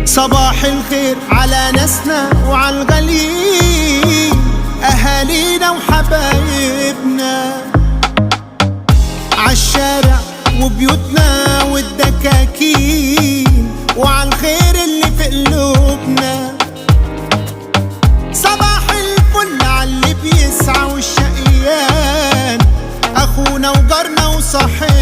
صباح الخير على ناسنا وعلى الغاليين، أهالينا وحبايبنا، عالشارع وبيوتنا والدكاكين، وعلى الخير اللي في قلوبنا. صباح الفل على اللي بيسعى والشقيان، أخونا وجارنا وصاحبنا.